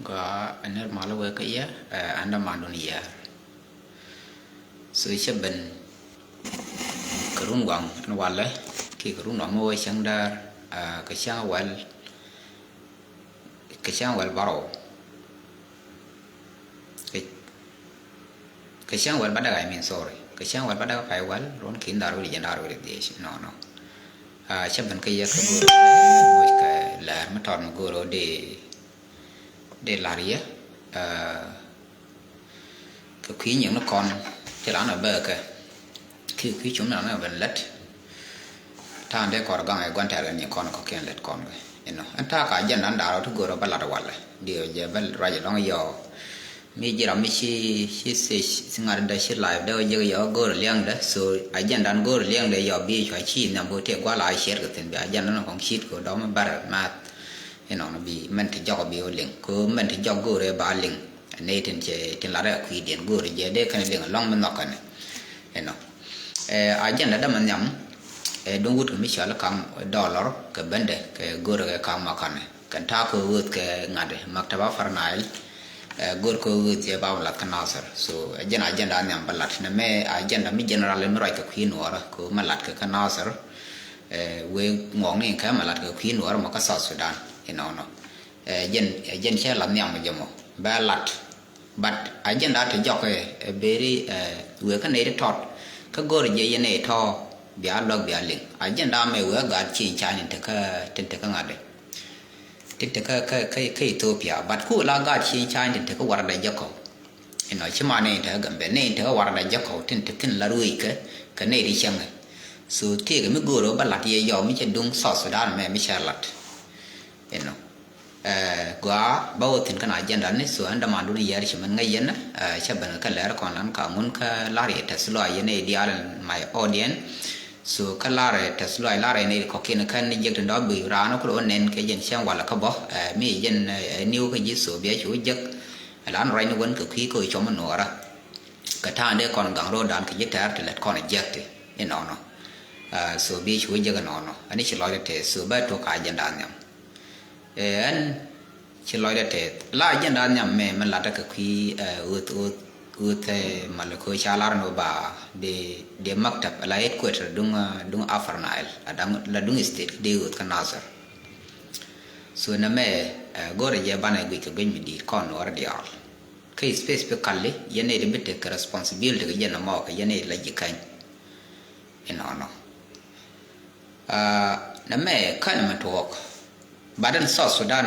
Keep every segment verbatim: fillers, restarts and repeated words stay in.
Gɔaa, ɛn nɛr malä wek kä yɛ, ɛ, ɛn dämandun yɛ. So cä ben kɛ run waŋ ɛn walɛ, kiɛ kɛ run waŋ mi wee cäŋ däär, ɛ, kɛ cäŋ wäl, kɛ cäŋ wäl bärɔw. Kɛ, kɛ cäŋ wäl bädäk, I mean, sorry. Kɛ cäŋ wäl bädäk pay wäl, ruɔ̱n ki̱n da̱r wi̱cdɛ jiɛn da̱r wi̱cdɛ dhiec, nɔnɔ. Ɛ, cä ben kä yɛ kä go̱o̱r, go̱o̱r kɛ lɛr mi tɔt mi go̱o̱r ɔ dee dee la̱r yɛ, ɛ, kɛ kui̱ nyiŋ ni kɔn ti ran ɔ bäkɛ. Ki kui̱ cum ni ran ɔ ben lät. Ta̱a̱n dee kɔr gaŋ ɛ gua̱n tɛɛr kɛ nyiŋ kɔn kɔ̱kiɛn lät kɔn kɛ. Inɔ. Ɛn ta̱a̱ ka agenda ni da̱r ɔ ti go̱o̱r ɔ bä la̱t ɔ walɛ. Diɛ ɔ jɛ bä ruac ɛlɔ̱ŋ yɔ. Mi ji̱ ram mi ci, ci thiec, ci ŋa̱t dee ci live dee ɔ jek yɔ go̱o̱r liɛŋdɛ. So agenda ni go̱o̱r liɛŋdɛ yɔ bi cua ci nhiam bä tëë gua̱l a ciɛɛt kɛ thi̱n bi agenda ni kɔŋ ci̱t kɛ dɔ̱m bärɛ math. Inɔnɔ bi mɛn ti jɔk bi wä liŋ. Kɛ mɛn ti jɔk go̱o̱rɛ ba liŋ. Nɛy tin cɛ, tin lat rɛ kui̱diɛn go̱o̱rɛ jɛ dee kɛn liŋ alɔŋ mi nhɔk kɛn. Inɔ. Ɛ, agenda dämɛ nhiam, ɛ, duŋ wut kɛ mi cɔal kaŋ dɔlɔr kɛ bendɛ kɛ go̱o̱rɛ kɛ kaŋ ma kɛn. Kɛn ta̱a̱ kɛ ɣööth kɛ ŋa̱t maktaba Upper Nile, ɛ, go̱o̱r kɛ ɣööth jɛ ba wä lath kä Nasir. So, ɛ jɛn agenda nhiam bä lat. Nɛ mɛ agenda mi general mi ruac kɛ kui̱ nuɔɔrä kɛ mɛ lat kɛ kä Nasir. Ɛ, wee ŋuɔk ni kɛ mɛ lat kɛ kui̱ nuɔɔr mɔ kä South Sudan. Inɔnɔ. Ɛ, jɛn, ɛ, jɛn cɛ lat nhiam jɛ mɔ. Bɛ lat. But agenda ti jɔk ɛ, ɛ, beri, ɛ, wee kä nɛy ti tɔt. Kä go̱r jɛ yɛn nɛy tɔ bia luäk bia liŋ. Agenda mɛ wee gaat ci in ca ni te kä, tin te kä ŋa̱t dɛ. Tin te kä, kä, kä, kä Ethiopia. But ku la gaat ci in ca ni te kä warda jɛ kɔ. Inɔ ci ma nɛy te kä Gambia, nɛy te kä warda jɛ kɔ, tin te thin la ruec kɛ, kɛ nɛy ti cäŋ. So, tëëkɛ mi go̱o̱r ɔ bä lat yɛ yɔw mi cɛ duŋ South Sudan mɛ mi cɛ lat. Inɔ. Ɛ, gɔaa, bä wä thi̱n kɛn agenda ni, so, ɛn dämandun yɛr ci mɛn ŋäc yɛn, ɛ, cɛ ben kɛ lɛr kɔn lan ka ŋun kä lar yɛ tɛth luay yɛn ɛ diaal in my audience. So, kä lar yɛ tɛth luay lar yɛ ni kɔ̱kiɛn kɛn ni jek tin dɔ̱ bi raan kul wä nɛn kɛ jɛn cɛn walɛ kä bä, ɛ, mi jɛn, ɛ, niw kä ji̱, so, bia cu jek. Ɛ lan ruac ni wän kɛ kui̱ kɛ cuɔm nuɔɔrä. Kɛ ta̱a̱ dee kɔn gaŋ ro̱o̱dan kɛ ji̱ tɛ̈r ti lät kɔn jiäk ti inɔnɔ. Ɛ, so bi cu jiäk inɔnɔ. Ɛn ci lɔcdɛ tɛth, so bɛ tuɔk ka agenda nhiam. Ɛ, ɛn ci lɔcdɛ tɛth. La agenda nhiam mɛ, mɛ latdä kɛ kui̱, ɛ, ɣöth, ɣöth, ɣöth, ɛ, Malakal ca lar ni ba di, di maktab, la headquarter duŋ, ɛ, duŋ Upper Nile, la duŋ, la duŋ state, di ɣöth kä Nasir. So nɛ mɛ, ɛ, go̱rɛ jɛ banɛ guic kɛ guic mi di̱i̱t kɔn nuɔrɛ diaal. Kä specifically, yɛn nɛy ti bi tek kɛ responsibility kɛ jɛn ɛmɔ kɛ yɛn nɛy ti la ji̱ käny. Inɔnɔ. Aa, nɛ mɛ kän mɛ tuɔɔk. But in South Sudan,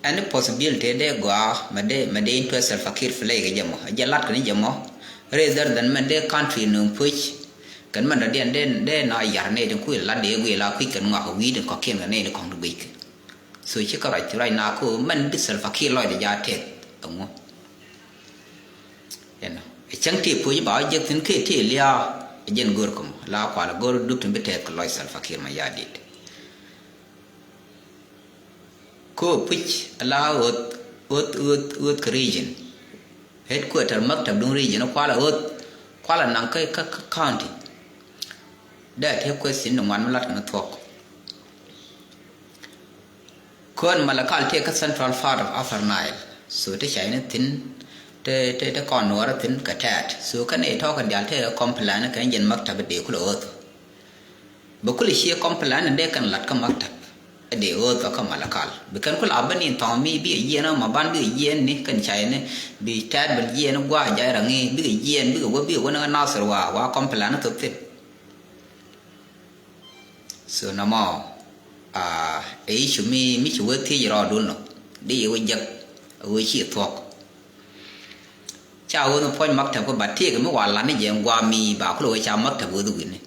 any possibility dee gɔaa mɛ dee, mɛ dee into Salva Kiir play kɛ jɛ mɔ. Jɛ lat kɛ ni jɛ mɔ. Rather than mɛ dee country nööŋ puc. Kɛn mɛ dɔ̱diɛn dee, dee na yar nɛy ti kui̱ lat dee guiy la kui̱ kɛn ŋɔak kɛ wi̱i̱ tin kɔ̱kiɛn kɛ nɛy ti kɔ̱ŋ ti guic kɛ. So ci kä ruac, ruac na ko mɛn bi Salva Kiir lɔcdɛ ja tɛth ɛŋu. Ɛnɔ. Ɛ cäŋ ti puc ba wä jek thi̱n kɛ ti lia̱a̱. Ɛ jɛn go̱r kä mɔ la kual go̱r duk tin bi tɛth kɛ lɔc Salva Kiir Mayardit. Ko puc la ɣöth, ɣöth, ɣöth, ɣöth kɛ region. Headquarter maktab duŋ region kual ɣöth, kual naŋ kä, kä, kä county. Dee ti question ni ŋuan mi lat kɛ ni thuɔ̱k. Kön Malakal tëë kä central part of Upper Nile. So ti cay ni thi̱n, ti, ti, ti kɔn nuɔɔrä thi̱n kɛ tɛɛt. So kɛn i̱ tɔ̱ kɛ diaal tëë kɛ complain kɛn jɛn maktab dee kulɛ ɣöth. Bi kulɛ cie complain dee kɛn lat kä maktab. Dee ɣöth kä Malakal. Bi kɛn kulɛ a ben in thɔŋ mi bikɛ jiɛn ma ban bikɛ jiɛn ni kɛn cay ni. Bi tɛɛt ben jiɛn gua̱a̱ jay raŋi bikɛ jiɛn bikɛ wä bikɛ wä ni kä Nasir wa, wa complain thop thi̱n. So nɔmɔ, aa, ɛ issue mi, mi ci wee thiec rɔɔdun nɔ. Di yɛ wee jek, wee ci thuɔk. Ca wee ni puɔ̱ny maktab kä ba tiek mi wa lat ni jɛ ŋuam mi ba kulɛ wee ca maktab wee dhi wi̱ni.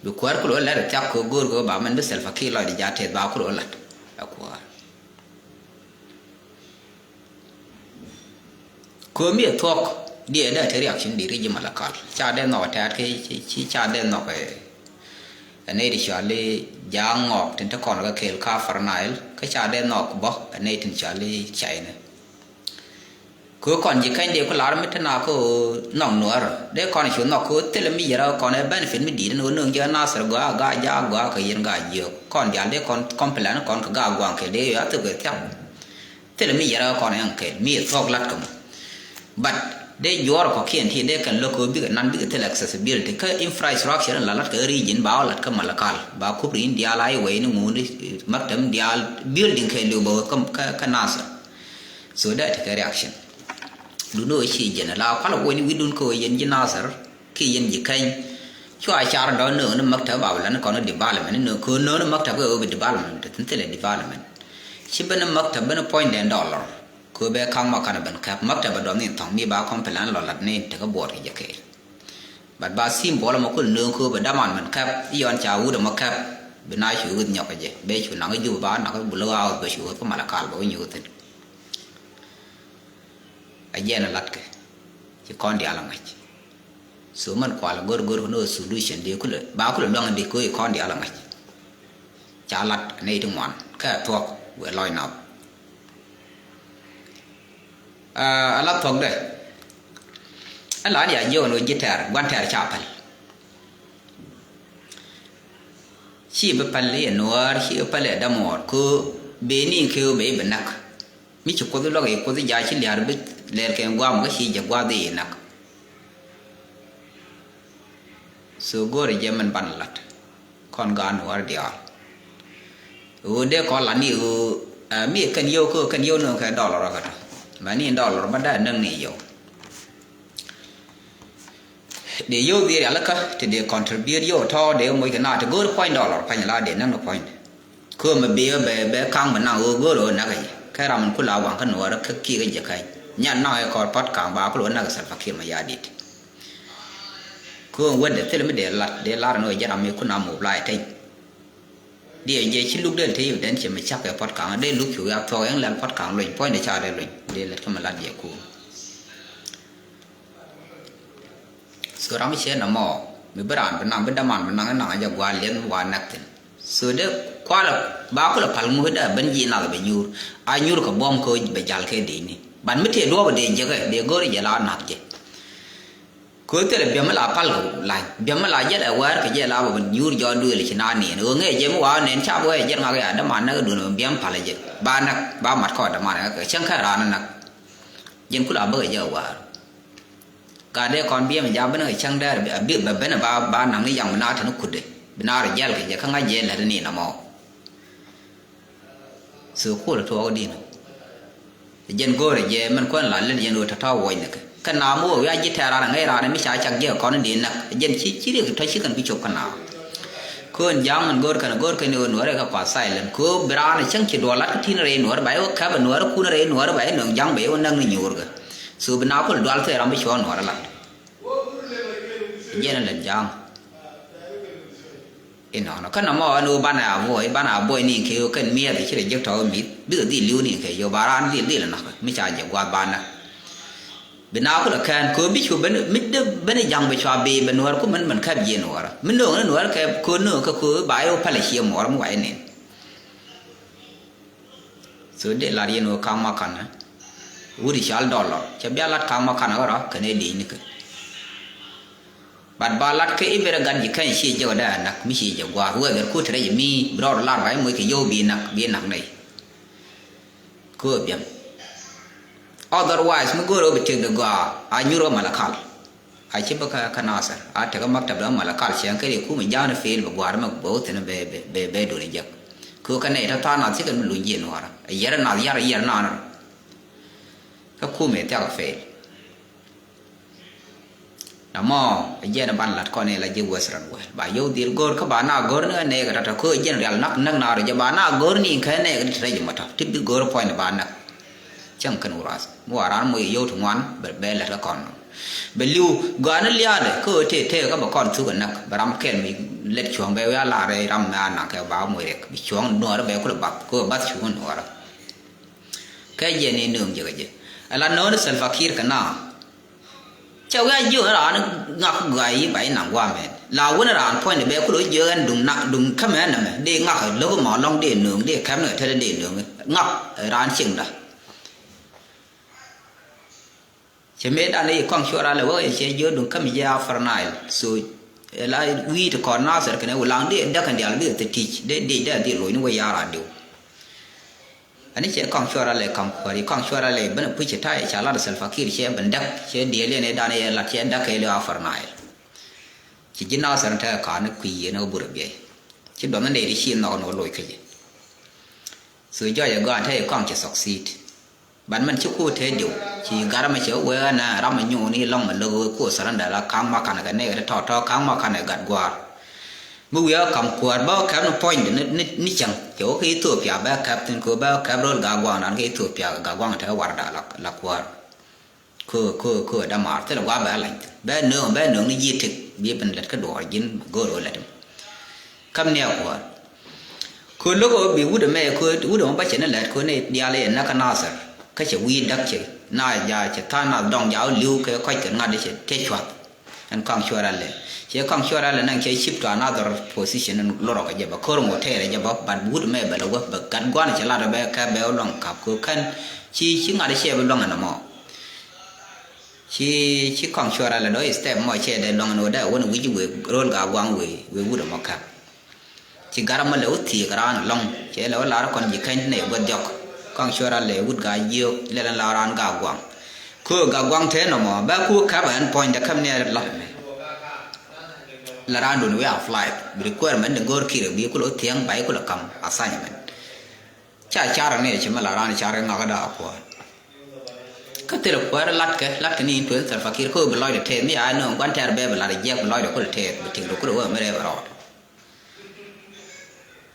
Bi kuäär kulɛ wee lat thiak kɛ go̱o̱r kɛ ba mɛn bi Salva Kiir lɔcdɛ ja tɛth ba kulɛ wee lat. A kuäär. Kömi ɛ thuɔ̱k diɛ dee te reaction di ri ji̱ Malakal. Ca dee nhɔk ɛ tɛ̈t kä ci, ci ca dee nhɔk ɛ, ɛ nɛy ti cɔal i̱ Ja̱a̱ŋ Ŋɔɔk tin te kɔn kä kɛɛl kä Upper Nile. Kä ca dee nhɔk bä ɛ nɛy tin cɔal i̱ China. Kɛ kɔn ji̱ kɛny dee ku lar mi te na kä nhɔk nuäär dee kɔn cu nhɔk kɛ thilɛ mi yɛrɛ kɔn ɛ benefit mi di̱i̱t ni ɣöö nööŋ jiɛ Nasir gɔaa gaa jaak gɔaa kɛ yɛn gaa jiök kɔn diaal dee kɔn complain kɔn kɛ gaa gua̱a̱ŋ kɛ dee yɔ a thok kɛ thia̱k. Thilɛ mi yɛrɛ kɔn ɛn kɛ mi thuɔ̱k lat kɛ mɔ. But dee juɔr kɔ̱kiɛn ti dee kɛn lo̱k kɛ bikɛ nan bikɛ thilɛ accessibility kä infrastructure in la lat kɛ region ba wä lat kä Malakal ba kup rin diaal a iwɛy ni ŋuni maktam diaal building kɛ liw bä kä Nasir. So dee tekɛ reaction. Duni ɣöö ci jɛn la kualɛ wec ni wi̱dun kä ɣöö yɛn ji̱ Nasir kiɛ yɛn ji̱ kɛny. Cua car dɔ̱ŋ nööŋ ni maktab a bi la ni kɔn development ni nööŋ kɛ ɣöö nööŋ ni maktab kɛ ɣöö bi development te thi̱n thilɛ development. Ci ben ni maktab ben ni puɔ̱nydɛn dollar kɛ ɣöö bɛ ka̱ŋ ma kanɛ ben kɛp maktab a dɔ̱ŋ ni thɔ̱ŋ mi ba complain lɔ lat ni tekɛ buɔɔt kɛ jɛ kɛɛl. But ba symbol ɛmɔ kul nööŋ kɛ ɣöö bɛ daman ben kɛp i̱ yɔn ca wut ɛmɔ kɛp. Bi na cu ɣöth nyɔk kɛ jɛ bɛ cu naŋ i̱ jup ba naŋ i̱ bul ɣaawth bɛ cu ɣöth kä Malakal bɛ wä nyuuth thi̱n. A jɛn a latkɛ ci kɔn diaal a ŋa̱c. So mɛn kual a go̱r go̱r kɛ ni ɣöö solution dee kulɛ ba kulɛ luaŋ in dee kɛ ɣöö ci kɔn diaal a ŋa̱c. Ca lat nɛy ti ŋuan kä a thuɔ̱k wëë lɔc nath. A la thuɔ̱kdɛ. Ɛ la ni a jiök ɛn ɣöö ji̱ tɛ̈r gua̱n tɛ̈r ca päl. Ci bi päl i̱ ɛ nuäär ci bi päl i̱ ɛ dämuɔɔr kɛ ɣöö bee ni kɛ ɣöö bee i̱ bi näk. Mi ci Kuoth luäk i̱ Kuoth ja̱ ci lia̱a̱r bi lɛɛr kɛ gua̱a̱m kä ci jɛ gua̱a̱th i̱ näk. So go̱o̱rɛ jɛ mɛn banɛ lat kɔn gaat nuäär diaal. Ɣöö dee kɔn lat ni ɣöö ɛ mi kɛn yio̱w kä kɛn yio̱w ni kɛ dɔlɔr kä tɔ mɛ ni dɔlɔr bä dee näk ni yio̱w. Dee yio̱w dhil rialikä ti dee contribute yio̱w tɔ̱ dee moc kɛ na ti go̱o̱r puɔ̱ny dɔlɔr pa̱ny la dee näk ni puɔ̱ny. Köömɛ bi ɣä bɛ bɛ ka̱ŋ mi naŋ ɣöö go̱o̱r ɣöö näk ɛ jɛ kä ram min ku la waŋ kä nuɔɔrä kä kiɛ kä jɛ ka̱ny. Nyan naŋ ɛ kɔr pa̱t ka̱ŋ ba ku lo̱ näk ɛ Salva Kiir Mayardit. Köömɛ wendɛ thilɛ mi dee lat dee lar ɛn ɣöö jɛ ram mi ku na mobilise teny. Diɛ jɛ ci luk del te yio̱w den cɛ mi cak kɛ pa̱t ka̱ŋ dee luk cu ya thuɔk ɛn lɛl pa̱t ka̱ŋ luny puɔ̱nydɛ ca dee luny dee lät kä mi lat jɛ kuum. So ram cɛ nɔmɔ mi bi raan bi naŋ bi däman bi naŋ inaŋ jɛ gua̱a̱r liɛth mi wa näk thi̱n. So dee kualɛ ba kulɛ pal ŋuc dee ben ji̱ nath bɛ nyuur a nyuur kɛ buɔ̱m kä bɛ jal kɛ dee ni ban mi tëë duɔ̱ɔ̱p dee jekɛ dee go̱r jɛ la nath jɛ. Kɛ thilɛ biɛm mi la pal kɛ la̱ny biɛm mi la jɛ lɛ wäär kɛ jɛ la bɛ nyuur jɔɔn duëël ci na niɛn ɣöö ŋee jɛ mi wa nɛn ca bi wee jɛ ŋak ya däman näk dun biɛm pal jɛ ba näk ba mat kɔɔt däman kɛ cäŋ kɛ raan näk. Jɛn kulɛ a bäkɛ jɛ wäär. Gat dee kɔn biɛm ja̱ ben kɛ cäŋ dɛɛr a bi bɛ ben ba ba naŋ ni yaŋ bi na te ni kutdɛ bi na rɔ jiɛl kɛ jɛ kä ŋa̱c jɛ lät ni nɔmɔ. So kulɛ tuɔɔk di̱n. Jɛn go̱o̱rɛ jɛ mɛn kuɛn la lät jɛn ɣöö tɔ̱tɔ̱ wuɔc ni kɛ kɛ naam wä wiac ji̱ tɛɛr raan ŋäc raan mi ca cak jiɛk kɔn di̱n näk jɛn ci ci riɛk tɔ̱ ci kɛn bi cop kä naam. Kön ja̱a̱ŋ mɛn go̱o̱r kɛn go̱o̱r kɛn ɣöö nuɔ̱ɔ̱rɛ kɛ kua silent kö bi raan cäŋ ci duɔl lat kä ti̱n rɛy nuɔ̱ɔ̱rɛ ba yɛ wä kɛp nuɔ̱ɔ̱rɛ kun rɛy nuɔ̱ɔ̱rɛ ba yɛ nöŋ ja̱ŋ ba yɛ wä näk ni nyuurkɛ. So bi na kul dual thɛɛr ram bi cuɔ̱ɔ̱ŋ nuɔ̱ɔ̱rɛ lat. Jɛn lät ja̱a̱ŋ. Inɔnɔ kä nɔmɔ ɛn ɣöö banɛ a buɔy banɛ a buɔy ni kɛ ɣöö kɛn miɛth ci rɛ jek tɔ̱ mi̱th bikɛ dhil li̱w ni kɛ yio̱w ba raan dhil dhil näk mi ca jɛ gua̱a̱th ba näk. Bi na kulɛ kɛn kɛ ɣöö bi cu ben mi dee ben ja̱ŋ bi cua bi bɛ nuɔ̱ɔ̱r ku mɛn mɛn käp jiɛ nuɔ̱ɔ̱r mi nööŋ ni nuɔ̱ɔ̱r kɛ kɛ ɣöö nööŋ kɛ kɛ ɣöö ba yɛ wä pälɛ ciɛ muɔɔr mi wac nin. So dee lat yɛn ɣöö ka̱ŋ ma ka̱n wut i̱ cal dɔlɔr cɛ bia lat ka̱ŋ ma ka̱n ɣä rɔ kɛn ɛ di̱i̱c ni kɛ. But ba lat kɛ i̱ ben ɛ gat ji̱ kɛny ciɛ jɛ wä dee a nak mi ciɛ jɛ gua̱a̱th whether ku te rɛc mi bi rɔɔd lar ba i̱ moc kɛ yio̱w bi nak bi nak nɛy. Kɛ ɣöö biɛm. Otherwise mi go̱o̱r ɣä bi tëk dee gɔaa a nyur ɣä Malakal. A ci bä kä kä Nasir a tekä maktab dɔ̱ŋ Malakal cieŋ kɛ ri kumɛ ja̱a̱n fiil bɛ gua̱a̱r mɛ bɛ wä thi̱n bɛ bɛ bɛ duun jek. Kɛ kɛ nɛy tɔ̱ tha̱a̱ŋ nath cikɛ mi luny ji̱ nuɔ̱ɔ̱rä a yɛr nath yar yɛr nath. Kä kumɛ thiakä fiil. Namɔ a jiɛn ban lat kɔn ila ji̱ Western world ba yio̱w dhil go̱o̱r kä ba na go̱o̱r ni kä nɛɛk tɔ̱tɔ̱ kɛ jiɛn rial nak näk na rɔ jɛ ba na go̱o̱r ni kɛ nɛɛk ti rɛc mɔ tɔ̱ ti bi go̱o̱r puɔ̱ny ba näk. Cäŋ kɛn wurath mi wa raan moc yio̱w ti ŋuan bɛ lɛt kä kɔn. Bɛ li̱w gɔaa ni liaadɛ kä ɣöö tëë tëë kä bɛ kɔn thuk ɛ näk bɛ ram kɛl mi lɛt cuɔ̱ŋ bɛ wiaa la̱r rɛy ram mi a naŋ kɛ ba moc rɛk bi cuɔ̱ŋ nuɔɔrɛ bɛ kulɛ bath kä ɣöö bath cuŋ nuɔɔrɛ. Kɛ jɛ ni nööŋ jɛ kɛ jɛ ɛ la nööŋ ni Salva Kiir kɛ na. Cɛ wiaa jiök raan ŋak gɔaa i̱ ba i̱ naŋ gua̱a̱ mɛn la wun raan puɔ̱nydɛ bɛ kulɛ jiök ɛn duŋ na duŋ kämɛ ɛn nɛmɛ dee ŋak lo̱k mɔ lɔ̱ŋ dee nööŋ dee kɛm ni kɛ tetdɛ dee nööŋ ŋak raan cieŋda. Te mëë dan i̱ kɔaŋ cuɔr alɛ wä ɛ cɛ jiö duŋ käm jɛ Upper Nile. So ɛ la wi̱i̱ ti kɔn Nasir kɛnɛ wulaŋ di däk kɛn dial bi ɛ thil ti̱c dee dic dee dhil loc ni wä yaar a diw. Ani cɛ kɔaŋ cuɔr alɛ kaŋ kuäär i̱ kɔaŋ cuɔr alɛ ben ɛ puc cɛ ta̱yɛ ca lat ɛ Salva Kiir cɛ ben däk cɛ diɛl yɛn ɛ dan yɛ lat cɛ däk kɛ li Upper Nile. Ci ji̱ Nasir ni te ka̱a̱n ni kui̱ yɛn ɛ burɛ biɛy. Ci duɔth ni nɛy ti ci nhɔk ni wä loc kä jɛ. So jɔc ɛ gɔaa te i̱ kɔaŋ cɛ succeed. But mɛn ci ku te diw ci garɛ mɛ cɛ wee ɛn ram mɛ nyuuni lɔŋ mɛ lo̱k wee ku surrender la ka̱ŋ ma kanɛ kɛ nɛy kɛ tɔ̱ tɔ̱ ka̱ŋ ma kanɛ gat gua̱a̱r. Mi wi̱i̱ ɛ ka̱ŋ kuäär bä kɛp ni puɔ̱nydɛ ni, ni, ni cäŋ cɛ wä kä Ethiopia bɛ kɛp thin kɛ bɛ kɛp ro̱l gat gua̱a̱r dan kä Ethiopia gat gua̱a̱r te warda la, la kuäär. Kö, kö, kö dämaar thilɛ gua̱a̱r bɛ lany thin bɛ nööŋ bɛ nööŋ ni ji̱ tik bi ben lät kä duɔɔr ji̱n go̱o̱r wä lät. Käm ni a kuäär. Kö lo̱k ɣöö bi wut ɛmɛ kö wut ɛmɔ bä cɛ ni lät kö ni diaal i̱ ɛn näk kä Nasir. Kä cɛ wi̱i̱ däk cɛ na ja cɛ tha̱a̱ŋ na dɔŋ ja wä li̱w kɛ kɔc kɛ ŋa̱t cɛ tëë cua̱th. Ɛn kɔaŋ cuɔr alɛ. Cɛ kɔaŋ cuɔr alɛ naŋ cɛ shift to another position ɛn lorɔ kɛ jɛ bä ko̱r ŋot tɛɛrɛ jɛ bä but wut ɛmɛ bɛ lɛ wä bɛ gat gua̱n cɛ lat bɛ kɛ bɛ wä luaŋ kap kö kän ci ci ŋa̱t cɛ bɛ luaŋ ɛn ɛmɔ. Ci, ci kɔaŋ cuɔr alɛ dɔ̱ step mɔ cɛ dee luaŋ ɛn wä dee wä ni wi̱c wëë ro̱l gaa gua̱n wëë wëë wut ɛmɔ kap. Ci gat ɛmɔ lɛ wä thiëëk raan ɛlɔ̱ŋ cɛ lɛ wä lar kɔn ji̱ kɛny nɛy guäth jɔk. Kɔaŋ cuɔr alɛ wut gaa jiök lɛl ɛn la raan gaa gua̱a̱ŋ. Kö gaa gua̱a̱ŋ te nɔmɔ bɛ ku kap ɛn puɔ̱nydɛ käm ni ɛ lɔ̱ŋ ɛmɛ. La raan dun wi̱i̱ a flight bi requirement ni go̱o̱r Kiir bi kulɛ wä thiäŋ ba i̱ kulɛ kam assignment. Ca car ni ci mi la raan car ŋak da a kuɔɔr. Kä thil kuäär latkɛ latkɛ ni in tueŋ Salva Kiir kä bi lɔcdɛ tɛth mi a nööŋ gua̱n tɛɛr bɛ bi lat jiɛk bi lɔcdɛ kulɛ tɛth bi tiŋ rɔ kulɛ wä mi rɛp rɔɔd.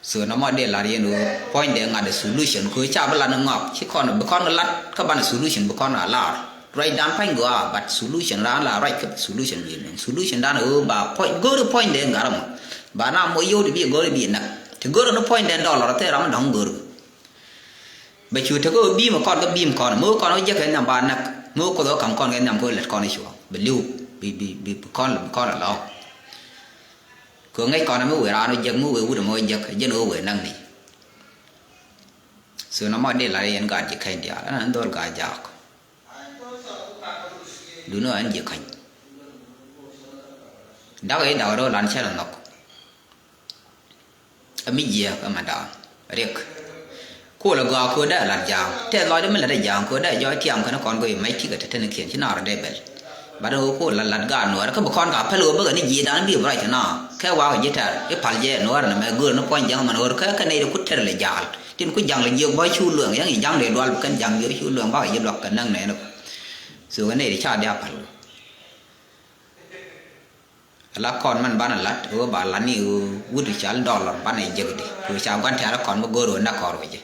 So nɔmɔ dee lar yɛn ɣöö puɔ̱nydɛ ŋa̱t ɛ solution kɛ ɣöö ca bi lat ni ŋɔak ci kɔn bi kɔn lat kä banɛ solution bi kɔn a lar. Ruac dan pa̱ny gɔaa but solution raan la ruac kä solution mi nöŋ solution dan ɣöö ba puɔ̱ny go̱ri puɔ̱nydɛ ŋa̱t ɛmɔ. Ba na moc yio̱w ti bi go̱ri bi näk ti go̱ri ni puɔ̱nydɛ dollar thil ram mi dɔ̱ŋ go̱ri. Bɛ cu tekɛ ɣöö bi̱i̱m kɔn kä bi̱i̱m kɔn mi wä kɔn wä jek kɛ nhiam ba näk mi wä kuoth wä ka̱m kɔn kɛ nhiam kɛ wä lät kɔn i̱ cuɔ bɛ li̱w bi bi bi bi kɔn bi kɔn lɔ. Kɛ ŋäc kɔn mi wëë raan wä jek mi wëë wut ɛmɔ wä jek jɛn wä wëë näk ni. So nɔmɔ di lar yɛn gaat ji̱ käny diaal ɛn an dhol gaat jaak. Duni ɛn ji̱ käny. Dak i̱ dak rɔ lan cɛl nhɔk. Ɛ mi jiɛɛk ɛ ma da̱a̱n riɛk. Kuɔlɛ gɔaa köödɛ ɛ lat ja̱a̱ŋ tɛth lɔcdä mi latdä ja̱a̱ŋ köödɛ ɛ jɔɔc tiam kɛn kɔn go̱o̱c mɛc ti̱kɛ te teni kiɛn ci naar dee bɛl. Bat ɛ ɣöö kuɔl lat lat gaat nuɔɔrɛ kä bi kɔn ka päl ɣöö bäkɛ ni ji̱ da̱a̱n bi bi ruac kɛ naaŋ kɛ wakä ji̱ tɛr i̱ pal jɛ nuɔɔrɛ nɛ mɛ göör ni puɔ̱ny ja̱ŋ man ɣöör kä kɛ nɛy ti ku tɛr lɛ ja̱a̱l tin ku ja̱ŋ lɛ jiök bä cu luɛŋ ya̱ŋ i̱ ja̱ŋ dee dual bi kɛn ja̱ŋ jiök cu luɛŋ bakä ji̱ luak kɛ näk nɛɛni. So kɛ nɛy ti ca diaal pal. Ala kɔn mɛn banɛ lat ɣöö ba lat ni ɣöö wut cal dollar banɛ jek di kɛ ɣöö ca gua̱n tɛ̈r kɔn mi go̱o̱r ɣöö näk kɔn ruɔc jɛ.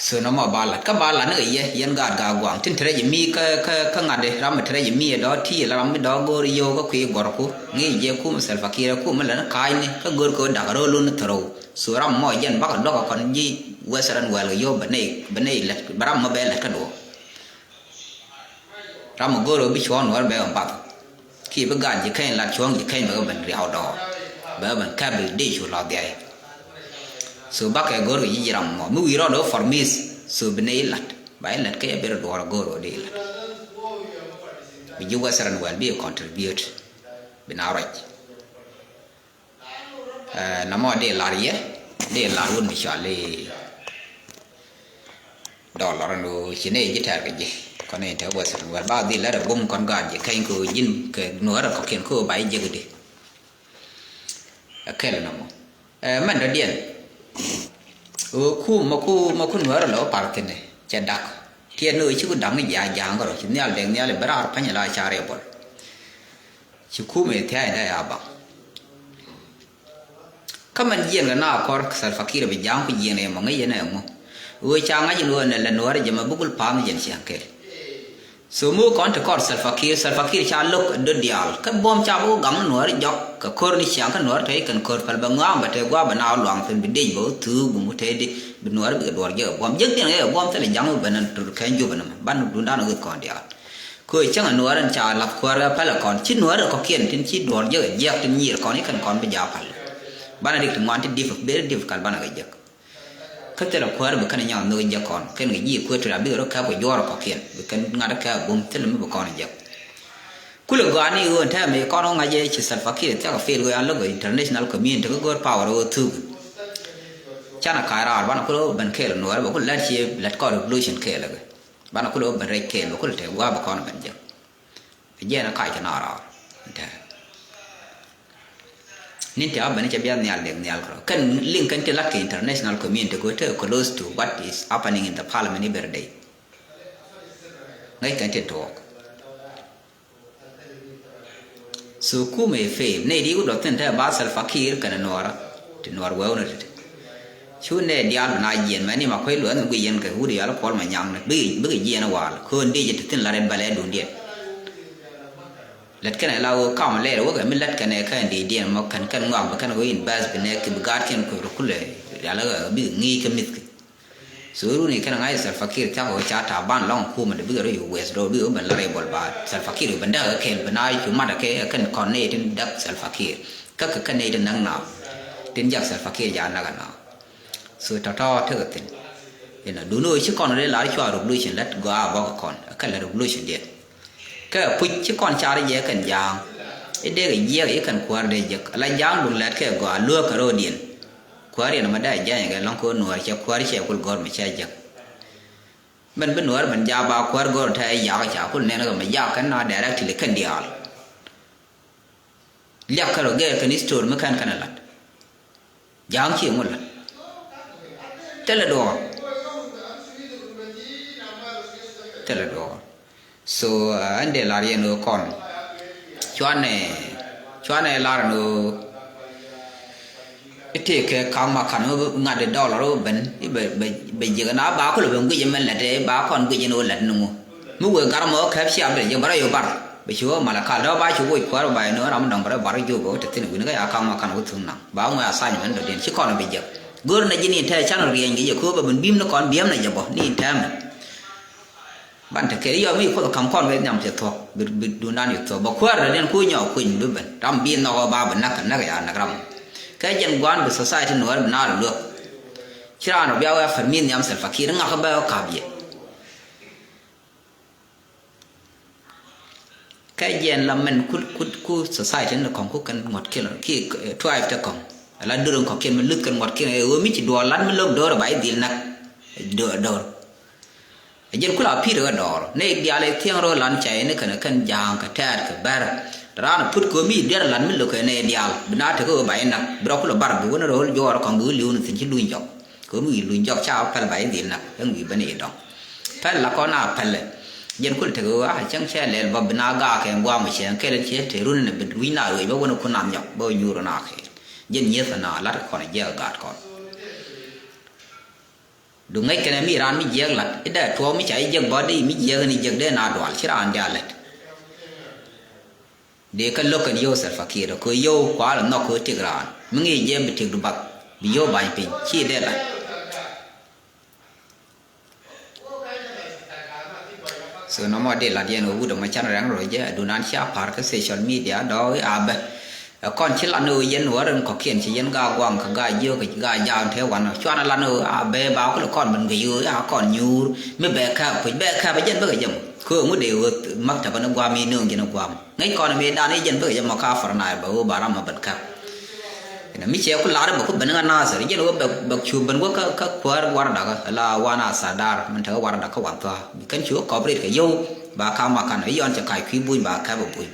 So nɔmɔ ba lat kä ba lat ni kɛ yɛ yɛn gaat gaa gua̱a̱ŋ tin tɛrɛ jɛ mi kä kä kä ŋa̱t di ram mi tɛrɛ jɛ mi ɛ dɔ̱ ti la ram mi dɔ̱ go̱o̱r yio̱w kä kui̱ gɔ̱rku ŋi̱i̱c jɛ kum Salva Kiir kum mi lät ni ka̱a̱cni kä go̱o̱r kɛ ɣöö da̱k rööl wun ni thäro̱w. So ram mɔ jɛn bakɛ luäk kɛ kɔn ji̱ Western world kɛ yio̱w bɛ nɛy bɛ nɛy lät bɛ ram mɔ bɛ lät kä duɔ̱ɔ̱r. Ram mi go̱o̱r ɣöö bi cuɔ̱ɔ̱ŋ nuɔ̱ɔ̱r bɛ ɣän bath kiɛ bi gaat ji̱ keny lat cuɔ̱ɔ̱ŋ ji̱ keny bɛ ɣän ben riaw dɔɔr bɛ ɣän ben kɛp bi dee cu lɔth dhiay. So bakɛ go̱o̱r kɛ ji̱ ji̱ ram mɔ mi wi̱i̱ rɔɔd ɣöö formith. So bi nɛy lat ba i̱ lat kɛ yɛ bi rɔ duɔ̱ɔ̱r go̱o̱r ɣöö dee i̱ lat bi ji̱ Western world bi i̱ contribute bi na ruac. Ɛ, nɔmɔ di lar yɛ di lar wun mi cɔal i̱ dollar ɛn ɣöö ci nɛy ji̱ tɛ̈r kɛ ji̱ kɔn in te Western world ba dhil lɛr ɛ bum kɔn gaat ji̱ keny kɛ ɣöö ji̱n kɛ nuäärä kɔ̱kiɛn kɛ ɣöö ba ji̱ jek di. Ɛ kɛl nɔmɔ ɛ mɛn dɔ̱diɛn ɣöö kum ma ku ma ku nuäärä lɛ wä par thi̱n ɛ cɛ dak tiɛt ni ɣöö ci ku dak ni jiac ja̱a̱ŋ kärɔ ci nhial dɛŋ nhial i̱ ben raar pa̱ny ala ca rɛy bɔl. Ci kumɛ thia̱a̱c dee a baŋ. Kä mɛn jiɛn kɛ na kɔr Salva Kiir bi ja̱a̱ŋ ku jiɛn ɛ mɔ ŋäc yɛn ɛ ŋu. Ɣöö ca ŋa̱c in ɣöö nɛ lɛ nuäärä jɛ mɛ bi gul pa̱a̱m jɛn ciaŋ kɛl. So mi wä kɔn ti kɔr Salva Kiir, Salva Kiir ca lo̱k ɛ döt diaal kä buɔ̱m ca bi wä gaŋ ni nuäärä jɔk kɛ ko̱r ni ciaŋ kä nuäärä tɔ̱ i̱ kɛn ko̱r päl bɛ ŋɔaam bɛ tɛ gua̱a̱ bɛ na wä luaŋ thi̱n bi dec bɛ wä thuuk bum wä tɛ di bi nuäärä bikɛ duɔr jek ɛ buɔ̱m jek diɛn ɛ buɔ̱m thilɛ ja̱ŋ wä ben ɛn tur kɛn jupɛ ni mɛ ban dun dan wä kɔn diaal. Kö cäŋ ɛ nuäär ɛn ca lath kuäär kɛ pälɛ kɔn ci nuäär ɛ kɔ̱kiɛn tin ci duɔ̱ɔ̱r jiäk ɛ jiäk tin nyiir kɔn i̱ kɛn kɔn bi jaak päl. Banɛ rik ti ŋuan ti dip beri dip kal banɛ kɛ jiäk. Thilɛ kuäär bi kɛn nyath nhök jek kɔn kɛn kɛ ji̱ kuäär ti ra bikɛ rɔ kɛp kɛ juɔ̱ɔ̱r kɔkiɛn bi kɛn ŋa̱t kɛp bum thilɛ mi bi kɔn jek. Kulɛ gɔaa ni ɣöö ɛn tɛmɛ kɔn ɣöö ŋa̱c ɛ ci Salva Kiir thia̱k ɛ fail ɣöö an lo̱k international community kä go̱o̱r power ɣöö thuk. Canɛ ka̱a̱c raar banɛ kulɛ ɣöö ben kɛɛl nuɔɔrɛ bɛ kulɛ lät ci lät kɔn revolution kɛɛl ɛ kɛ. Banɛ kulɛ ɣöö ben rɛc kɛɛl bɛ kulɛ tɛk gua̱a̱ bɛ kɔn ben jek. Ɛ jiɛn ɛ kac kɛ na raar. Ɛn tɛmɛ. Nin te a ben cɛ bia nhial dek nhial kɛ rɔ. Kɛn liŋ kɛn ti lat kɛ international community kɛ te close to what is happening in the parliament every day. Ŋäc kɛn ti tuɔɔk. So kumɛ fail. Nɛ di wut dɔ thin te ba Salva Kiir kɛn nuɔra. Ti nuɔr wɛw ni ti. Cu nɛ diaal bi na jiɛn mɛ ni ma kuec luɔth ni guic yɛn kɛ wut yal kuɔl ma nyaŋ ni. Bikɛ, bikɛ jiɛn wal. Kön di jɛ ti thin la rɛt bɛlɛ dundiɛn. Lät kɛnɛ la wä kam lɛɛr wä kɛ mi lät kɛnɛ kɛn di diɛn mɔ kɛn kɛn ŋɔak bi kɛn wä in bas bi nɛ ki bi gaat kɛn kuɛ rɔ kulɛ. Yal ɛ bikɛ ŋi̱i̱c kɛ mith kɛ. So runi kɛn ŋa̱c Salva Kiir thiak wä ca Taban lɔŋ kumɛ di bikɛ rɔ yu wɛth rɔ bikɛ wä ben la rɛy bɔl ba Salva Kiir wä ben däk kɛ kɛl bi na cu mat kɛ kɛn kɔn nɛ tin däk Salva Kiir. Kä kɛ kɛn nɛ tin näk na. Tin jak Salva Kiir ja näk na. So tɔ̱tɔ̱ tekɛ thi̱n. Inɔ duundɛ ɣöö ci kɔn ri lar cua revolution lät gɔaa bɔk kɔn ɛ kɛl revolution diɛn. Kä puc ci kɔn car jɛ kɛn ja̱a̱ŋ. I̱ dee kɛ jiɛk i̱ kɛn kuäär dee jek ala ja̱a̱ŋ duŋ lät kɛ gɔaa luäk kɛ ro̱o̱diɛn. Kuäär yɛn mɛ dee ja̱a̱ŋ kɛ lɔ̱ŋ kɛ nuäär cɛ kuäär cɛ kul gɔ̱r mɛ cɛ jek. Mɛn bi nuäär mɛn ja̱a̱ ba kuäär gɔ̱r tɛ yak ca kul nɛn kɛ mɛ yak kɛn na directly kɛn diaal. Liak kärɔ gɛɛr kɛn history mi kɛn kɛn lat. Ja̱a̱ŋ ci ŋu lat. Thilɛ duɔɔr. Thilɛ duɔɔr. So ɛn dee lar yɛn ɣöö kɔn cuanɛ, cuanɛ lar ɛn ɣöö i̱ tëëkɛ ka̱ŋ ma ka̱n ɣöö ŋa̱t i̱ dollar ɣöö ben i̱ bɛ, bɛ, bɛ jiäk ɛn a ba kulɛ ben guic ɛmɛn lät ɛ ba kɔn guic ɛn ɣöö lät ni ŋu. Mi wëë gar mɔ kɛp cia bɛ jiäk bɛ rɔ yɔ bar. Bɛ ci wä malakal dɔ̱ ba ci woc kuäär ba inɔ ram dɔ̱ŋ bɛ rɔ bar jop bɛ wä te thin wi̱n kä ya ka̱ŋ ma ka̱n wä thuŋ naŋ ba ŋuɛ assignment dɔ̱diɛn ci kɔn bi jek. Go̱r na ji̱ ni tɛɛ can riɛny kɛ jɛ kööbä bin bi̱i̱m ni kɔn bi̱i̱m na jɛ bɔ ni tɛmɛ. Ban te kɛ yɔ mi kuoth ka̱m kɔn wee nhiam cɛ thuɔ̱k bi, bi dundan yɛ thuɔ̱k bɛ kuäär dɔ̱diɛn ku nyɔk kuny bi ben ram bi nhɔk ɔ ba bi näk näk ya näk ram. Kɛ jɛn gua̱a̱n bi society nuɔɔr bi naar luäk. Ci raan rɔ bia wee fär mi nhiam Salva Kiir ŋak bɛ ɔ kap yɛ. Kɛ jiɛn la mɛn ku, ku, ku society ni kɔŋ ku kɛn ŋuɔt kiɛn ki, eh, tribe te kɔŋ. Ala dur in kɔŋ kiɛn mi luth kɛn ŋuɔt kiɛn ɛ ɣöö mi ci duɔɔr lat mi lo̱k do̱r ba i̱ dhil nak. Do̱r, do̱r. Ɛ jiɛn ku la pi̱i̱r ɣä dɔɔr ni diaal i̱ thiɛŋ ro̱o̱ lan cay ni kɛn kɛn ja̱a̱ŋ kɛ tɛɛt kɛ bɛr. Raan put kɛ ɣöö mi diɛr lat mi lo̱k kɛ ni diaal bi na tek ɣöö ba i̱ nak bi rɔ ku lɔ bar bi wä ni ro̱o̱l juɔɔr kɔŋ bi wä li̱w ni thi̱n ci luny jɔk. Kɛ ɣöö mi wi̱i̱ luny jɔk ca päl ba i̱ dhil nak ɛn wi̱i̱ ben i̱ dɔŋ. Pɛl la kɔn a pɛlɛ. Jɛn kul tekɛ ɣöö a cäŋ cɛ lɛl bä bi na gaak kɛ guam cɛ kɛl cɛ te run ni bi wi̱c na ɣööc bä wän kun nam nyɔk bä nyuur na kɛɛl. Jɛn nyieth na lat kɔn jiɛk gaat kɔn. Du ŋäc kɛnɛ mi raan mi jiɛk lat i̱ dee tuɔɔk mi ca i̱ jiɛk bä dee mi jiɛk ni jiɛk dee na dual ci raan dee a lät. Dee kä lo̱k kɛn yio̱w Salva Kiir kɛ yio̱w kuaal nhɔk kɛ tiek raan mi ŋi̱i̱c jɛ bi tiek du bath bi yio̱w ba̱ny piny ci dee la̱t. So nɔmɔ dee la̱t yɛn ɣöö wut ɛmɔ can rɛŋ rɔ jɛ adunan cia pa̱r kä social media dɔɔk i̱ a bɛ. Ɛ kɔn ci lan ɣöö yɛn wä rin kɔ̱kiɛn ci yɛn gaa guaŋ kä gaa jiök kä gaa jaak te wan cuan lan ɣöö a bɛ ba kulɛ kɔn ben guic ɣöö a kɔn nyuur mi bɛ kääp kuc bɛ kääp ɛ jɛn bäkɛ jɛ mɔ. Kɛ ɣöö ŋut dee ɣöö maktab ni guam i̱ nööŋ jɛn guam. Ŋäc kɔn mi dan i̱ jɛn bäkɛ jɛ mɔ ka far naar bɛ ɣöö ba ram mɔ ben kääp. Inɛ mi cɛ ku lar bɛ ku ben ŋa Nasir jɛn ɣöö bɛ, bɛ cu ben wä kä, kä kuäär warda kä la wan a sadar min te kä warda kä wan thua. Kɛn cu kä kɔp rit kɛ yio̱w ba ka̱m ma kan i̱ yɔn cɛ kac kui̱ buny ba kääp ɛ buny.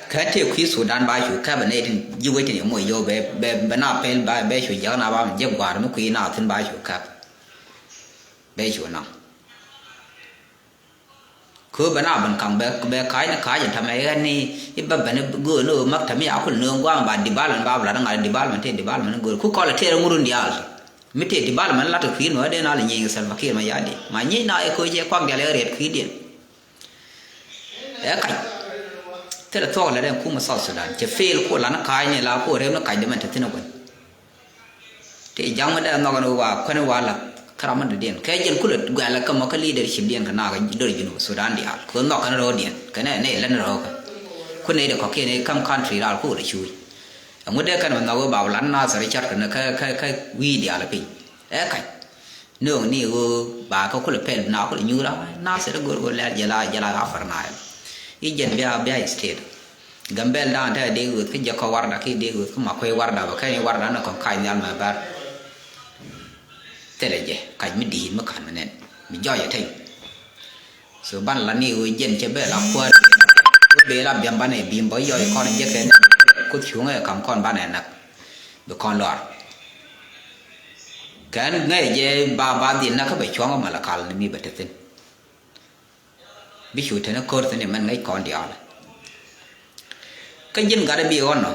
Kä tëë kui̱ Sudan ba cu käp ɛ nɛy tin ji̱ wec tin yɛ moc yio̱w bɛ, bɛ, bɛ na pɛl ba bɛ cu jiäk na ba mi jiäk gua̱a̱r mi kui̱ na thi̱n ba cu käp. Bɛ cu naŋ. Köö bɛ na ben kaŋ bɛ, bɛ ka̱a̱c ni ka̱a̱c in tamɛ ɣän ni i̱ bä ben i̱ göö ni ɣöö maktab mi a kul nööŋ gua̱a̱ŋ ba development ba bɛ lat ni ŋa̱t development tëë development ni göör ku kɔl ɛ tëë rɛ ŋurun diaal. Mi tëë development lat kɛ kui̱ nuɔ̱ɔ̱r dee na lɛ nyieny kɛ Salva Kiir ma ya̱a̱ di ma nyieny na ɛ köö cɛ kuak diaal ɛ riɛt kui̱diɛn. Ɛ kac. Thilɛ thuɔk lɛ dɛn kumɛ South Sudan cɛ fail ku lan ka̱a̱cni la ku rɛm ni kac dämɛ te thi̱n ɛ kuɛn. Ti ja̱ŋ mi dee nhɔk ɛn ɣöö wa kuɛn wa la̱th kä ram mi dɔ̱diɛn kɛ jɛn kulɛ guɛ̈lɛ kä mɔ kä leadership diɛn kɛ nakä dör Junub Sudan diaal kɛ ɣöö nhɔk kɛn rɔɔdiɛn kɛ nɛ nɛ lɛn rɔɔkä. Ku nɛ dee kɔ̱kiɛn ɛ kam country raal ku rɛ cuuc. Ɛŋu dee kɛn bɛ nhɔk ɣöö ba wä lat Nasir cɔt kɛn kä, kä, kä wi̱i̱ diaal piny. Ɛ kac. Nööŋ ni ɣöö ba kä kulɛ pɛl na kulɛ nyuur a Nasir go̱r ɣöö lɛl jɛ la, jɛ la Upper Nile. I̱ jɛn bia, bia state. Gambɛl da̱a̱n te a dee ɣööth kä jɛ kɔ warda ki dee ɣööth kä ma kuec warda bɛ kɛn i̱ warda ni kɔn kac nhial mɛ bär. Thilɛ jɛ kac mi di̱i̱t mi ka̱n mi nɛn mi jɔɔc ɛ teny. So ban la ni ɣöö jɛn cɛ bɛ la kuäär. Wä bee la biɛm banɛ bi̱i̱m bä yɔc kɔn jɛ kɛ ni kuth cuŋɛ kam kɔn banɛ nak. Bi kɔn lɔar. Kɛn ŋäc jɛ ba ba dhil nak kä bɛ cuɔ̱ŋ malakal ni mi bɛ te thi̱n. Bi cu te ni ko̱r thi̱n imɛn ŋäc kɔn diaal. Kä ji̱n gat bi ɣɔn nɔ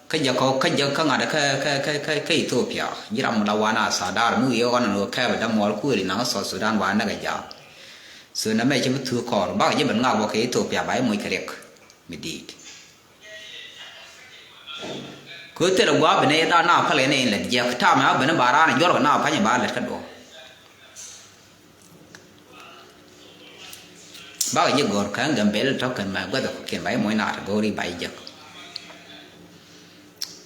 kä jɛ kɔ kä jɛ kä ŋa̱t kä, kä, kä, kä, kä Ethiopia. Ji̱ ram la wan a sadar mi wi̱i̱ ɣɔn nɔ kɛɛp dämuɔl kuëël inaŋ South Sudan wa näk a jaak. So nɛmɛ ci bi thuuk kɔɔr bakɛ ji̱ ben ŋak bɔ kɛ Ethiopia ba i̱ moc kɛ riɛk mi di̱i̱t. Kɛ thilɛ gua̱a̱p ben i̱ dha na päl kɛ ni in lät jiɛk tamɛ a ben i̱ ba raan i̱ juɔr kɛ na pa̱ny i̱ ba lät kä duɔ̱ɔ̱r. Bakɛ ji̱ gɔ̱r kɛ Gambɛl tɔ̱ kɛn mɛ guäth kɔ̱kiɛn ba i̱ moc na te go̱o̱ri ba i̱ jek.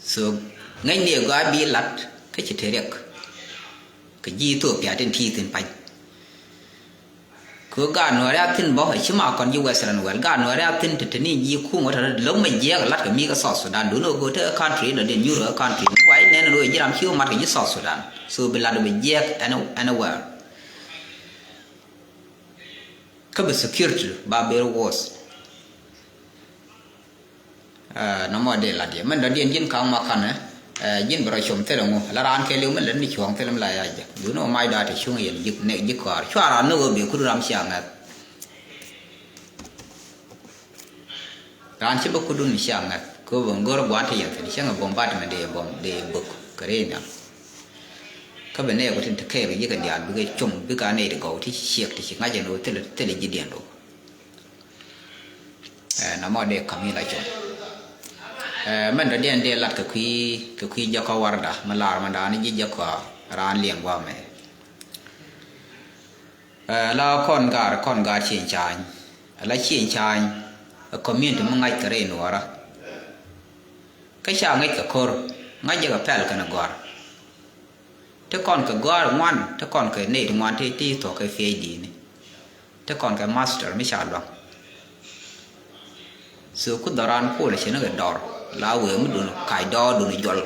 So ŋäcni ɛ gɔaa bi lat kä ci te riɛk. Kɛ ji̱ Ethiopia tin ti thi̱n pa̱ny. Kɛ ɣöö gaat nuääri a thi̱n bä ɛ ci ma kɔn ji̱ Western world, gaat nuääri a thi̱n te te ni ji̱ kum wä te rɔ lo̱k mɛ jiɛɛk ɛ lat kɛ mi kä South Sudan. Duundɛ ɣöö go̱o̱r tekɛ country in dɔ̱diɛn nyuur kɛ country in wa i̱ nɛn ɣöö ji̱ ram ci wä mat kɛ ji̱ South Sudan. So bi lat bi jiɛɛk any, anywhere. Kä bi security ba ber worse. Nɔmɔ dee lat yɛ mɛn dɔ̱diɛn ji̱n ka̱ŋ ma kanɛ. Ji̱n bi rɔ com thilɛ ŋu la raan kɛɛliw mɛn lät ni cuɔ̱ɔ̱ŋ thilɛ mi la yac jɛ duundɛ ɣöö mac dɔ̱a̱ te cuŋ yɛn ji̱, ji̱ kɔaar cua raan ni ɣöö bi kut ram cia ŋäth. Raan ci bä kudun mi cia ŋäth kɛ ɣöö bä ŋör gua̱a̱n te yɛn thi̱n cäŋ ɛ bombardment dee bom dee bök kɛ rɛy nhial. Kä bɛ nɛɛk ɣöö tin te kɛɛk bɛ yiëk kɛ diaal bikɛ com bikɛ a nɛy ti gɔw ti ci ciɛk ti ci ŋa̱c ɛn ɣöö thilɛ, thilɛ ji̱ diɛn rou. Ɛ, nɔmɔ dee ka̱m in la com. Ɛ, mɛn dɔ̱diɛn dee lat kɛ kui̱, kɛ kui̱ jɛ kɔ warda mi lar mɛn da̱a̱n ji̱ jɛ kɔ raan liɛŋ gua̱a̱mɛ. Ɛ, la kɔn gaar, kɔn gaar cieŋ ca̱a̱ny. Ɛ la cieŋ ca̱a̱ny ɛ community mi ŋa̱c kɛ rɛy nuɔɔrä. Kä ca ŋäc kɛ ko̱r ŋa̱c jɛ kɛ pɛl kɛnɛ gɔ̱a̱r. Ti kɔn kɛ gɔ̱a̱r ŋuan, ti kɔn kɛ nɛy ti ŋuan ti, ti thuɔ̱k kɛ PhD ni. Ti kɔn kɛ master mi ca lua̱ŋ. So ku dhɔran kuɔlɛ cɛ ni kɛ dɔr la wee mi dun kac dɔɔr dun juɔl.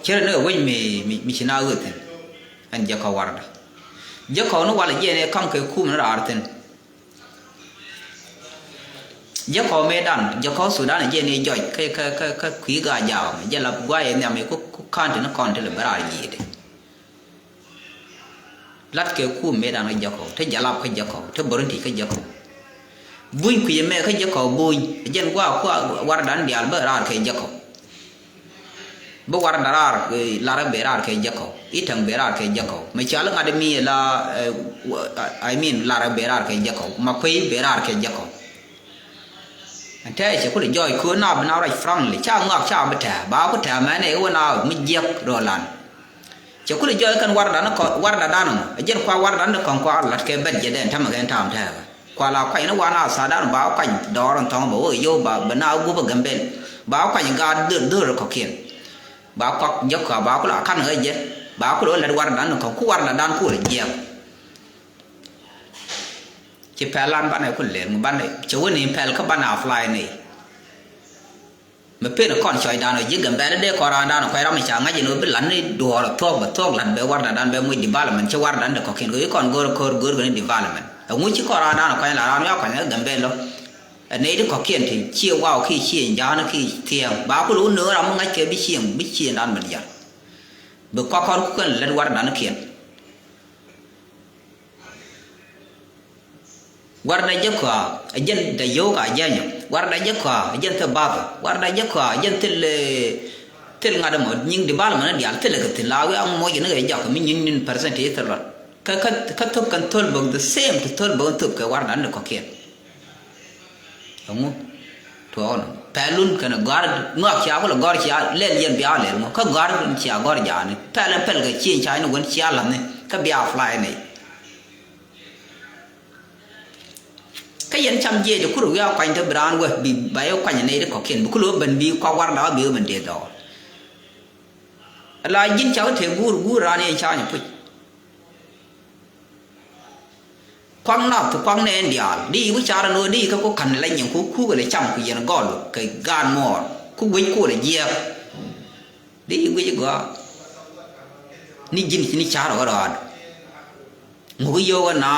Cɛ ni kɛ wec mi, mi, mi ci na ɣöö thi̱n. Ɛn jɛ kɔ warda. Jɛ kɔ ni walɛ jiɛn ɛ ka̱m kɛ kum ni raar thi̱n. Jɛ kɔ mëëdan, jɛ kɔ Sudan jɛ ni jɔc kä, kä, kä, kä kui̱ gaa jaam jɛ la guayɛ nhiam i̱ ku, ku ka̱n ti ni kɔn ti lɛ bɛ raar ji̱i̱di. Lat kɛ kum mëëdan kä jɛ kɔ, te jalap kä jɛ kɔ, te bo̱rinti kä jɛ kɔ. Buny kui̱ mɛ kä jɛ kɔ buny, jɛn gua kua wardan diaal bä raar kɛ jɛ kɔ. Bi warda raar, eh, larɛ bɛ raar kɛ jɛ kɔ. Itäŋ bɛ raar kɛ jɛ kɔ. Mɛ cɔal ŋa̱t mi la, eh, wa-, I mean, larɛ bɛ raar kɛ jɛ kɔ. Ma kuey bɛ raar kɛ jɛ kɔ. Ɛn tɛɛ cɛ kulɛ jɔɔc köö na bi na ruac frankly. Ca ŋɔak ca bi tɛɛ. Ba ku tɛɛ mɛn ɛ wä na mi jiɛk rɔ lan. Cɛ kulɛ jɔɔc kɛn warda ni kɔ, warda dan mɔ. Ɛ jɛn kua warda ni kɔn kua lat kɛ bɛt jɛ dɛn tɛmɛ kɛn tam tɛɛ. Kua la kuany ni wan a thadan ba kuany dɔɔr in thɔŋ ba wä yio̱w ba, ba na gup a Gambel. Ba kuany gaat dhör, dhör kɔkiɛn. Ba kuak jɛ kua ba kula kan ɣä jɛ. Ba kula wä lɛt wardan in kɔŋ ku wardan dan kula jiɛk. Ci pɛl an banɛ kul lɛr ŋu banɛ cɛ wä ni pɛl kä banɛ apply ni. Mɛ pen kɔn cɔcdan ɔ ji̱ Gambɛl dee kɔn raandan ɔ kuay ram ca ŋa̱c in ɣöö bi lat ni duɔɔr ɔ thuɔ̱k bɛ thuɔ̱k lat bɛ wardadan bɛ muc development ci wardan de kɔ̱kiɛn kɛ i̱ kɔn go̱r ko̱r go̱r kɛ ni development. Ɛŋu ci kɔn raandan ɔ kuany la raan wiak kuany kä Gambɛl ɔ. Ɛ nɛy ti kɔ̱kiɛn ti cië waw ki cië ja̱a̱n ki thiɛɛŋ ba kul wä nööŋ ram mi ŋa̱c kɛ bi ciëŋ bi ciëŋdan bɛ diaal. Bi kɔk kɔn kukɛn lät wardan kiɛn. Warda jɛ kɔa ɛ jɛn da yo̱o̱k a jɛnyɔ. Warda jɛ kɔa ɛ jɛn thil bath. Warda jɛ kɔa ɛ jɛn thil, eh, thil ŋa̱t ɛmɔ nyiŋ development diaal thil kɛ thil la wiak moc ni kɛ jɔk mi nyiŋ nin percent ti thil lɔt. Kä, kä, kä thop kɛn thol bäk the same to thol bäk thop kɛ warda ni kɔ̱kiɛn. Ɛŋu tuɔɔk nɔ pɛlun kɛn gɔ̱a̱r ŋɔak cia kulɛ gɔ̱a̱r cia lɛl yɛn bia lɛl ŋɔ kä gɔ̱a̱r cia gɔ̱a̱r jaani pɛl ɛn pɛl kɛ cieŋ ca ni wen cia la̱thni kä bia fly ni. Kä Kä yɛn cam jiɛc ti kur wi̱i̱ a kuany te bi raan wä bi ba yɛ kuany nɛy ti kɔ̱kiɛn bi kul wä ben bi kuak warda wä bi wä ben dee dhɔɔl. Ala ji̱n ca wä te guur guur raan yɛn ca nyɛ puc. Kuak nath kuak nɛɛn diaal di wi̱i̱ car ɛn ɣöö di kä ku ka̱n lɛ nyin ku kuuk lɛ cam ku yɛn gɔl kɛ gaan muɔɔr ku wec ku lɛ jiɛɛk. Di guic gɔaa ni ji̱n ci ni ca̱r ɣä rɔɔd. Ŋuki yio̱w ɣä na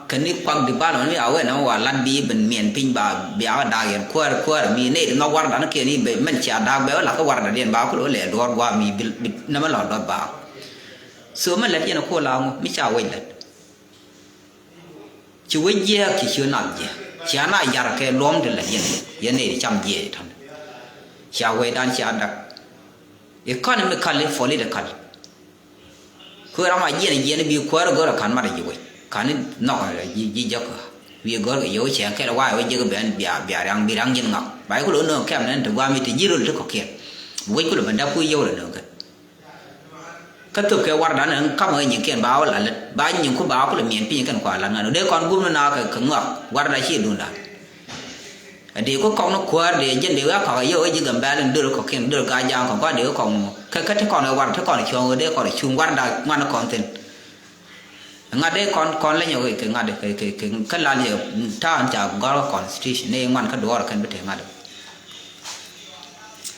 kɛ ni kuak di bal mɛn mi a wee na wa lat bi ben miɛn piny ba bia ɣä daak yɛn kuäär kuäär mi nɛy di nhɔk warda ni kiɛn i̱ ben mɛn cia daak bɛ ɣä lakä warda diɛn ba kul ɣä lɛ duɔɔr gua̱a̱ mi bi bi nɛmɛ lɔ dɔth ba. So mɛn lät yɛn ɛ kuɔl a ŋu mi ca wec lät. Ci wec jiääk ci ci nath jiääk cia na yar kɛ luɔm ti lät yɛn yɛn nɛy di cam jiɛɛc tɔ̱n. Cia wecdan cia dak. Economically, political. Kuɛ ram a jiɛn jiɛn bi kuäär go̱r a ka̱n mat a ji̱ wec ka̱n ni nhɔk ji̱ ji̱ jɔk. Wi̱i̱ go̱r kɛ yio̱w cɛ kɛl wa̱a̱ wec jiäk ben bia bia riaŋ bi riaŋ ji̱n ŋak ba i̱ kulo nööŋ kɛm nɛn ti gua̱a̱m i̱ ti ji̱ röl ti kɔ̱kiɛn. Wec kulo ben dap ku yio̱w lɛ nööŋ kɛn. Kä thöpkɛ wardan ɛn ka̱m ɣä nyiŋkiɛn ba wä la lät ba nyiŋku ba wä kulɛ miɛn piny kɛn kua lat ŋa̱n dee kɔn gup ni na kɛ kɛ ŋɔak warda ci duundan. Ɛ dee ku kɔk ni kuäär dee jɛn dee wä a kɔk ɛ yio̱w ɛ ji̱ Gambɛl in dör kɔkiɛn dör gaa ja̱a̱ŋ kɔn kua dee wä kɔk ni kä kä ti kɔn ɛ war ti kɔn cuɔ̱ŋ ɣöö dee kɔn cuŋ warda ŋuan kɔn thi̱n. Ŋa̱t dee kɔn kɔn leny ɛ wee kɛ ŋa̱t dee kɛ kɛ kɛ kä lal yɛ ta̱a̱n ca gɔ̱r kä constitution ni ŋuan kä duɔɔr kɛn bi te ŋa̱t dee.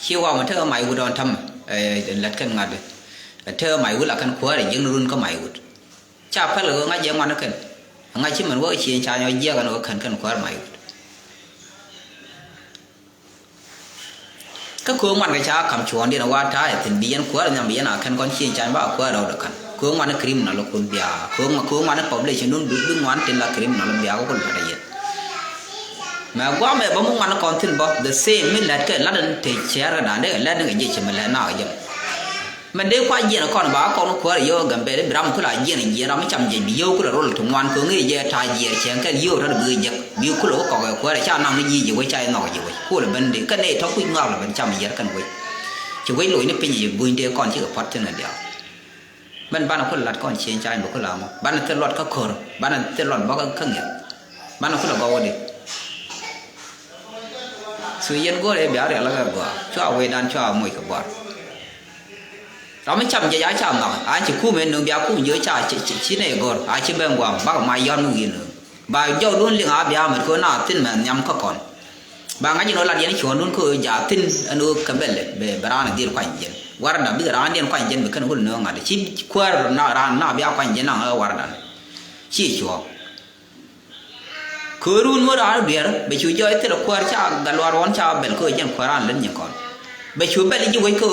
Ci wa mɛ tekɛ may wut ɔn ta̱mɛ ɛ lät kɛn ŋa̱t dee. Ɛ tekɛ may wut la kɛn kuäär ɛ jiäkni run kä may wut. Ca päl kɛ ɣöö ŋa̱c jɛ ŋuan kɛn ŋa̱c ci mɛn wä kä cieŋ ca nyɔ jiɛk ɛn ɣöö kɛn kɛn kuäär may wut. Kä köö ŋuan kɛ ca kam cuɔ̱ɔ̱ŋdiɛn wa ta̱a̱ ɛ thi̱n bi yɛn kuäär nhiam bi yɛn a kɛn kɔn cieŋ ca ba kuäär rɔɔdɛ ka̱n köö ŋuan criminal kun bia köö ŋuan köö ŋuan public nun bi ŋuan tin la criminal bia kɛ kun lät a yɛn. Mɛ guam ɛ bä mi ŋuan kɔn thi̱n bä the same mi lät kɛ lat in te cɛɛr kɛ da̱a̱n dee kɛ lät ni kɛ jiec ci mi lät na kɛ jɛ. Mɛn dee kua jiɛn kɔn ba kɔn kuäär yio̱w Gambɛl bi ram kula jiɛn jiɛn ram mi cam jiɛc bi yio̱w kula rol ti ŋuan köŋ i̱ jɛ ta̱a̱ jiɛɛr cɛŋ kɛn yio̱w tɔt bi jiäk bi kulɛ wä kɔk ɛ kuäär ca naŋ ni ji̱ ji̱ wec ca i̱ nhɔk ji̱ wec kulɛ ben di kɛn i̱ tɔ̱ kuc ŋɔak lɛ ben cam jiɛɛr kɛn wec. Ci wec loc ni piny ji̱ buny dee kɔn cikɛ puɔt thi̱n kɛ diaal. Mɛn banɛ kulɛ lat kɔn cieŋ ca in bi kulɛ amɔ banɛ thil luɔt kä ko̱r banɛ thil luɔt bä kä ŋiɛth banɛ kulɛ gɔw wä di. Cu yɛn go̱o̱rɛ bia rial ɛ gɔaa cua wecdan cua moc kɛ buar. Ram mi cam jɛ ya ca nhɔk an ci kum in nuŋ bia kum jiö ca ci nɛ go̱r a ci ben guam bak ma yɔn mi wi̱i̱ nuŋ. Ba jɔw dun liŋ a bia mɛt ko na thin mɛ nhiam kä kɔn. Ba ŋa̱c in wä lat yɛn cuɔ̱n dun ko ja thin ɛn wä kɛ bɛl bɛ raan dhil kuany jɛn warda bi raan diɛn kuany jɛn bi kɛn wul nööŋ ŋa̱t ci kuäär na raan na bia kuany jɛn naŋ ɛ wardan. Ci cuɔ̱ɔ̱ŋ. Köörun wä raan duer bɛ cu jɔɔc thilɛ kuäär ca gat luaar ɣɔn ca bɛl kä jɛn kuäär an lät nyin kɔn. Bɛ cu bɛl ji̱ wec kä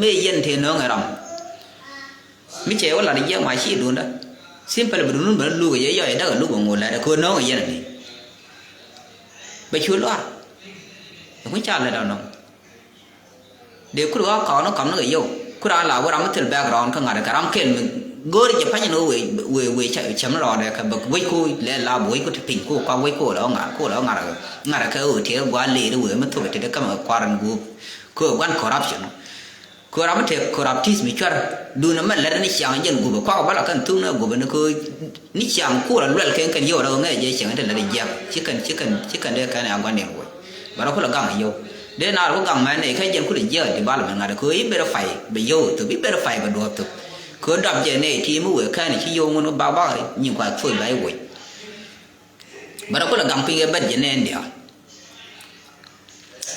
mëë yɛn tëë nööŋ ɛ ram. Mi cɛ wä lat jiɛk ma ci duundä. Simple bi duundun bɛ luk ɛ jɛ yɔc ɛ däk ɛ luk ɛ ŋot lɛt ɛ köör nööŋ ɛ yɛn ɛ ni. Bɛ cu luaar. Ɛ kuny ca lät ɔ nɔm. Dee kur ɣä kɔn ni kɔm ni kɛ yio̱w kur an la wä ram mi thil background kä ŋa̱t kɛ ram kɛl mi go̱o̱ri jɛ pa̱ny ni wee wee wee cɛm ni rɔɔdɛ kɛ bɛ wec ku lɛ la bɛ wec ku ti piny ku kɔk wec ku lɛ ɣä ŋa̱t ku lɛ ɣä ŋa̱t ŋa̱t kɛ ɣöö tiɛɛr gua̱a̱ lëëri wee mi thok ti dee kämɛ kua̱r in guup. Kɛ ɣöö gua̱n corruption. Kɛ ɣöö ram mi tëë corruptis mi cuɛr duundɛ mɛ lɛr ni ciaŋ jɛn guupɛ kuak bä la kɛn thuk ni guupɛ ni kɛ ɣöö ni ciaŋ kuur a luɛl kɛn kɛn yio̱w rɛ ɣöö ŋɛɛ jɛ ciaŋ in te lɛr jiɛk ci kɛn ci kɛn ci kɛn dee kɛn a gua̱n in wec. Bɛ rɔ kulɛ gaŋ a yio̱w. Dee naar ku gaŋ mɛn nɛy kä jɛn kulɛ jiääk development ŋa̱t kɛ ɣöö i̱ ber pay bɛ yio̱w thop i̱ ber pay bɛ duɔ̱ɔ̱p thop. Kɛ ɣöö dap jɛ nɛy ti mi wëë kɛn ci yio̱w ŋun bak bak nyin kua thuɔ̱c ba i̱ woc. Bɛ rɔ kulɛ gaŋ piny kɛ bɛt jɛ nɛn diaal.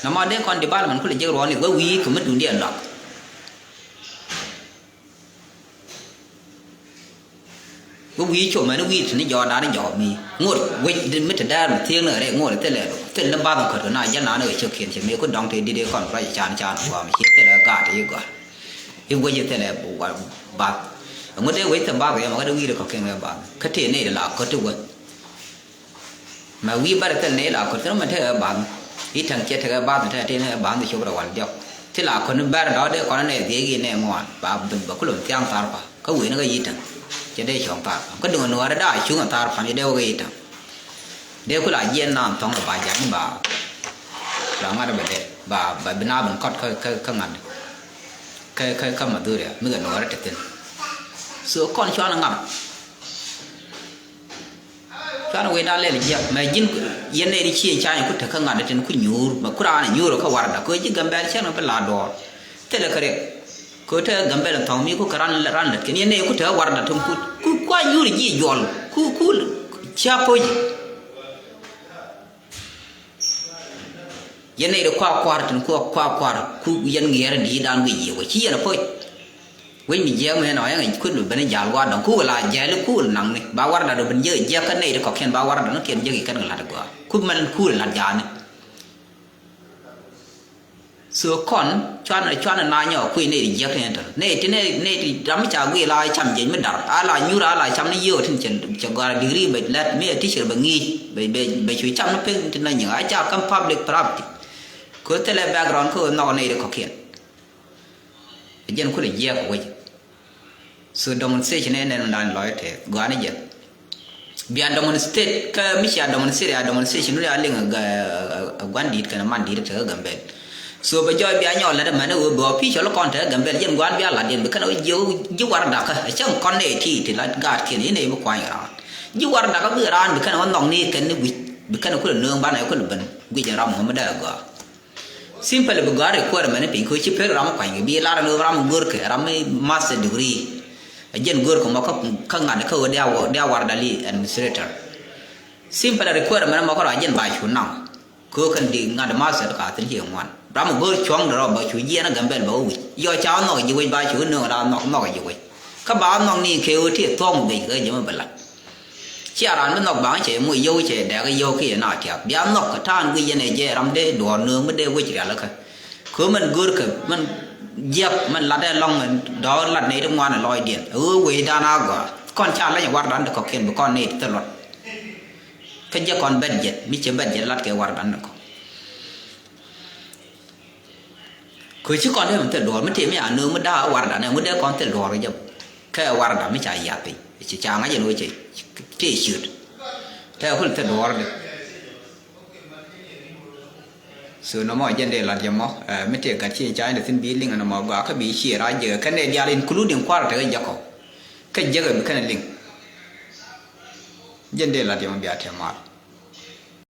Nɔmɔ dee kɔn development kulɛ jek ruɔ̱ɔ̱n i̱ wä wi̱i̱ kɛ mi duundiɛn luak. Bi wi̱i̱ com ɛn wi̱i̱ ti ni jɔɔk da̱a̱n ni jɔɔk mi ŋot wec mi te däär mi thiek ni rɛy ŋot thilɛ thil ni bath kɔt kɛ na jäl na ni kɛ cök kiɛn cɛ mi ku dɔŋ te dit i̱ kɔn ruac can can guam ci thilɛ gaat i̱ gɔ̱a̱r. I̱ wec i̱ thilɛ bath. Ŋot dee wec thil bath kɛ yɛ mɔ kä dee wi̱i̱ ri kɔ̱kiɛn kɛ bath kä tëë nɛy ti la kɔt ti wä. Mɛ wi̱i̱ bɛr thil ni la kɔn thil mɛ tekɛ bath. I̱ täŋ ciɛ tekɛ bath mɛ tekɛ ti ni bath mi cop rɛ wal diɔk. Ti la kɔn bɛr dɔ̱ dee kɔn nɛ dhiec i̱ nɛ ŋuan ba ben bɛ kulum thiaŋ thar pa kä wen kä yi̱ täŋ. Cɛ dee cuɔ̱ŋ thar pa kä duŋ nuɔ̱ɔ̱rɛ daa cuŋ thar pa ni dee wä kä yi̱ täŋ. Dee kula jiɛn naan thɔŋ ba ja̱ny ba ba ŋa̱t bɛ dee ba ba bi na ben kɔt kä kä kä ŋa̱t kä kä kä Maduria mi kɛ nuɔ̱ɔ̱rɛ te thin. So kɔn cuan ŋa̱t. Cuanɛ wecdan lɛl jiäk mɛ ji̱n yɛn nɛy ti ci ɛn cany ku tekä ŋa̱t tin ku nyuur mɛ ku raan ɛ nyuur kä warda kɛ ji̱ Gambɛl cɛn ɛ bi la dɔɔr. Thilɛ kɛ riɛk kɛ te Gambɛl ɛn thɔŋ mi ku kɛ ran ran lät kɛn yɛn nɛy ku tekä warda tin ku ku kua nyuur ji̱ juɔl ku ku cia poc. Yɛn nɛy ti kua kuar tin ku kua kuar ku yɛn ŋiɛɛr in di̱i̱dan wi̱c yiëë wä ci yɛn ɛ poc. Wec mi jiɛk mɛ nɔ yɛn kun ben jal wa dɔŋ ku la jɛl ku naŋ ni ba warda do ben jɛ jiɛk kä nɛy ti kɔkiɛn ba warda ni kiɛn jɛ ki kɛn lat gua ku mɛn ku lat jani. So kɔn cuan cuan na nyɔ ku nɛy ti jiɛk ni tɔ nɛy ti nɛy nɛy ti ram ca gui la cam jɛ mi dar a la nyur a la cam ni yio tin cɛ cɛ gɔra digri bɛ lat mi a teacher bɛ ŋi̱i̱c bɛ bɛ bɛ cu cam ni pek tin na nyɛ a ca kam public property. Ko thilɛ background ko nɔk nɛy ti kɔkiɛn. Jɛn kulɛ jiɛk wec. So demonstration ɛ nɛn dan lɔc tɛth gɔani jɛ. Bia demonstrate kä mi cia demonstrate a demonstration wuni a liŋ a guan dit kɛn a man dit tɛth Gambɛl. So bɛ jɔy bia nyɔk lɛt mɛn wee bɛ official kɔn tɛth Gambɛl jɛn guan bia lat diɛn bi kɛn wee jiɛ ji̱ war dakä a cäŋ kɔn nɛ ti ti la gaat kiɛn inɛ bi kuany raan ji̱ war dakä bi raan bi kɛn wee nhɔk ni kɛn ni wi̱c bi kɛn kulɛ nööŋ banɛ kulɛ ben guic ram mɔ mi dee gɔaa. Simple bi gɔaa requirement piny ko ci pek ram kuany bi lar ni ram gor ke ram master degree. A jɛn gor ko mɔ ka ka ŋat ka wä dia wä dia war dali administrator. Simple requirement mɔ ka ra jɛn ba cu naŋ. Ko kan di ŋat master ka tin ci ŋwan ram gor cuɔŋ de rɔ ba cu jiɛn a Gambɛl ba wä wic yɔ ca nhɔk ji wic ba cu nöŋ ra nhɔk nhɔk ji wic. Kä ba nhɔk ni kɛ wä ti thuɔk mi gec kɛ jɛ mi bɛ lat. Cia raan bi nhɔk baŋ cɛ moc yio̱w cɛ dɛɛk yio̱w kiɛ na tiak bia nhɔk kɛ ta̱a̱n guic yɛn ɛ jɛ ram dee duɔɔr nööŋ mi dee wec rialikä. Kɛ ɣöö mɛn görkɛ mɛn jiäk mɛn latdɛ lɔ̱ŋ dɔ̱ɔ̱r lat nɛy ti ŋuan ɛ lɔcdiɛn ɛ ɣöö wecdan a gɔaa kɔn ca leny ɛ wardan ti kɔ̱kiɛn bi kɔn nɛy ti thil luɔt. Kä jɛ kɔn bɛt jɛt mi cɛ bɛt jɛt lat kɛ wardan ti kɔ̱. Kɛ ci kɔn dee mi thil duɔɔr mi tëë mi a nööŋ mi da̱a̱ warda nɛ ŋut dee kɔn thil duɔɔr jɛ kɛ warda mi ca yath piny ci ca ŋa̱c ɛn wecɛ tëë ciöt. Tɛɛ kul thil duɔɔr di. So nɔmɔ jɛn dee lat jɛ mɔ mi tëë gat ci ca in dee thin bi liŋ nɔmɔ gɔaa kä bi ciɛ ra jɛ kɛn dee dial including kuarɛ tekɛ jɛ kɔ. Kä jɛ kɛ bi kɛn liŋ. Jɛn dee lat jɛ mɔ bia tɛɛ mal.